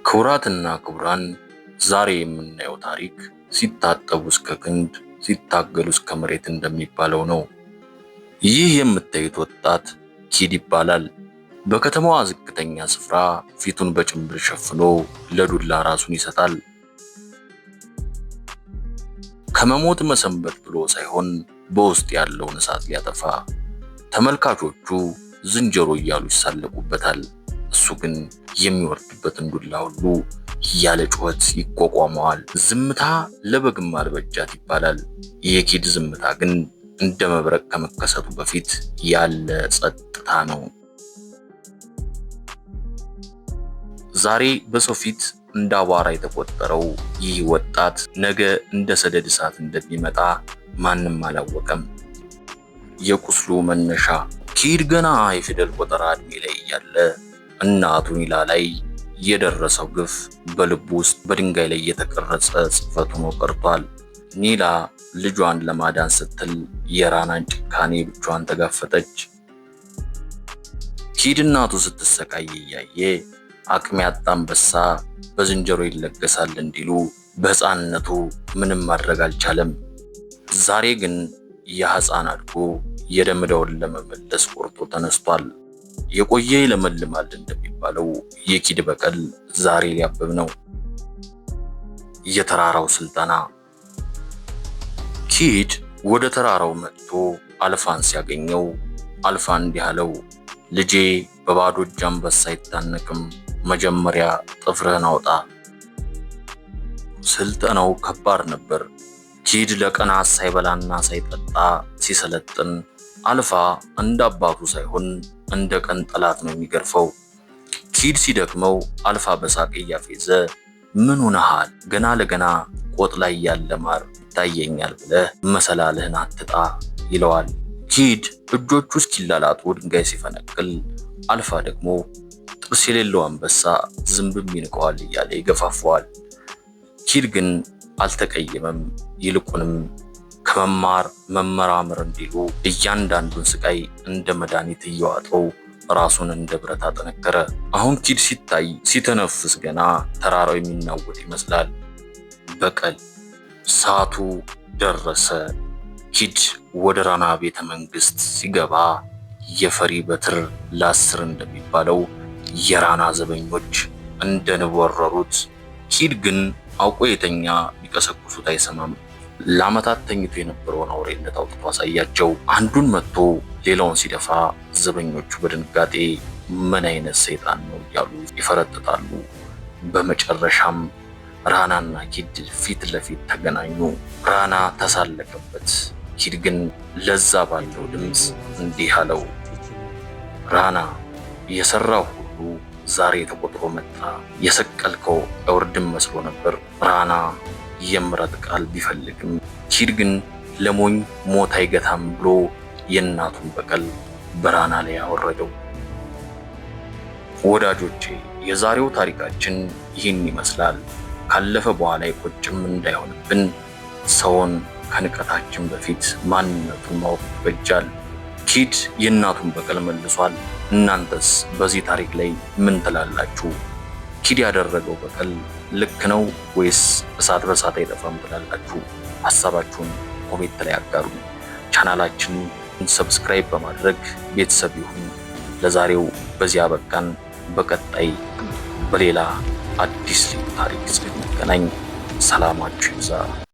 ክቡራትና ክቡራን፣ ዛሬ የምናየው ታሪክ ሲታጠቡ እስከ ክንድ ሲታገሉ እስከ መሬት እንደሚባለው ነው። ይህ የምታዩት ወጣት ኪድ ይባላል። በከተማዋ ዝቅተኛ ስፍራ ፊቱን በጭንብል ሸፍኖ ለዱላ ራሱን ይሰጣል። ከመሞት መሰንበት ብሎ ሳይሆን በውስጥ ያለውን እሳት ሊያጠፋ። ተመልካቾቹ ዝንጀሮ እያሉ ይሳለቁበታል። እሱ ግን የሚወርድበትን ዱላ ሁሉ ያለ ጩኸት ይቋቋመዋል። ዝምታ ለበግም አልበጃት ይባላል። የኪድ ዝምታ ግን እንደ መብረቅ ከመከሰቱ በፊት ያለ ጸጥታ ነው። ዛሬ በሰው ፊት እንደ አቧራ የተቆጠረው ይህ ወጣት ነገ እንደ ሰደድ እሳት እንደሚመጣ ማንም አላወቀም። የቁስሉ መነሻ ኪድ ገና የፊደል ቆጠራ ዕድሜ ላይ እያለ እናቱ ኒላ ላይ የደረሰው ግፍ በልቡ ውስጥ በድንጋይ ላይ የተቀረጸ ጽሕፈት ሆኖ ቀርቷል። ኒላ ልጇን ለማዳን ስትል የራናን ጭካኔ ብቻዋን ተጋፈጠች። ኪድ እናቱ ስትሰቃይ እያየ አቅም ያጣ አንበሳ በዝንጀሮ ይለገሳል እንዲሉ በሕፃንነቱ ምንም ማድረግ አልቻለም። ዛሬ ግን ያ ሕፃን አድጎ የደም ዕዳውን ለመመለስ ቆርጦ ተነስቷል። የቆየ ይለመልማል እንደሚባለው የኪድ በቀል ዛሬ ሊያብብ ነው። የተራራው ስልጠና። ኪድ ወደ ተራራው መጥቶ አልፋን ሲያገኘው አልፋ እንዲህ አለው፣ ልጄ በባዶ እጅ አንበሳ አይታነቅም፣ መጀመሪያ ጥፍርህን አውጣ። ስልጠናው ከባድ ነበር። ኪድ ለቀናት ሳይበላና ሳይጠጣ ሲሰለጥን አልፋ እንደ አባቱ ሳይሆን እንደ ቀን ጠላት ነው የሚገርፈው። ኪድ ሲደክመው አልፋ በሳቅ እያፌዘ ምን ሆነሃል? ገና ለገና ቆጥ ላይ ያለ ማር ይታየኛል ብለህ መሰላልህን አትጣ ይለዋል። ኪድ እጆቹ እስኪላላጡ ድንጋይ ሲፈነቅል፣ አልፋ ደግሞ ጥርስ የሌለው አንበሳ ዝንብም ይንቀዋል እያለ ይገፋፈዋል። ኪድ ግን አልተቀየመም። ይልቁንም ከመማር መመራመር እንዲሉ እያንዳንዱን ስቃይ እንደ መድኃኒት እየዋጠው ራሱን እንደ ብረት አጠነከረ። አሁን ኪድ ሲታይ ሲተነፍስ ገና ተራራው የሚናወጥ ይመስላል። በቀል ሰዓቱ ደረሰ። ኪድ ወደ ራና ቤተ መንግስት ሲገባ የፈሪ በትር ለአስር እንደሚባለው የራና ዘበኞች እንደ ንብ ወረሩት። ኪድ ግን አውቆ የተኛ ቢቀሰቅሱት አይሰማም። ለዓመታት ተኝቶ የነበረውን አውሬነት አውጥቶ አሳያቸው። አንዱን መጥቶ ሌላውን ሲደፋ ዘበኞቹ በድንጋጤ ምን አይነት ሰይጣን ነው እያሉ ይፈረጥጣሉ። በመጨረሻም ራናና ኪድ ፊት ለፊት ተገናኙ። ራና ተሳለቀበት። ኪድ ግን ለዛ ባለው ድምፅ እንዲህ አለው፣ ራና የሰራው ሁሉ ዛሬ ተቆጥሮ መጣ። የሰቀልከው አይወርድም መስሎ ነበር። ራና የምረት ቃል ቢፈልግም ኪድ ግን ለሞኝ ሞት አይገታም ብሎ የእናቱን በቀል በራና ላይ አወረደው። ወዳጆቼ፣ የዛሬው ታሪካችን ይህን ይመስላል። ካለፈ በኋላ የቆጭም እንዳይሆንብን ሰውን ከንቀታችን በፊት ማንነቱን ማወቅ ይበጃል። ኪድ የእናቱን በቀል መልሷል። እናንተስ በዚህ ታሪክ ላይ ምን ትላላችሁ? ኪድ ያደረገው በቀል ልክ ነው ወይስ እሳት በእሳት አይጠፋም ትላላችሁ? ሀሳባችሁን comment ላይ አጋሩ። ቻናላችንን subscribe በማድረግ ቤተሰብ ይሁኑ። ለዛሬው በዚያ በቃን። በቀጣይ በሌላ አዲስ ልዩ ታሪክ እስክንገናኝ ሰላማችሁ ይብዛ።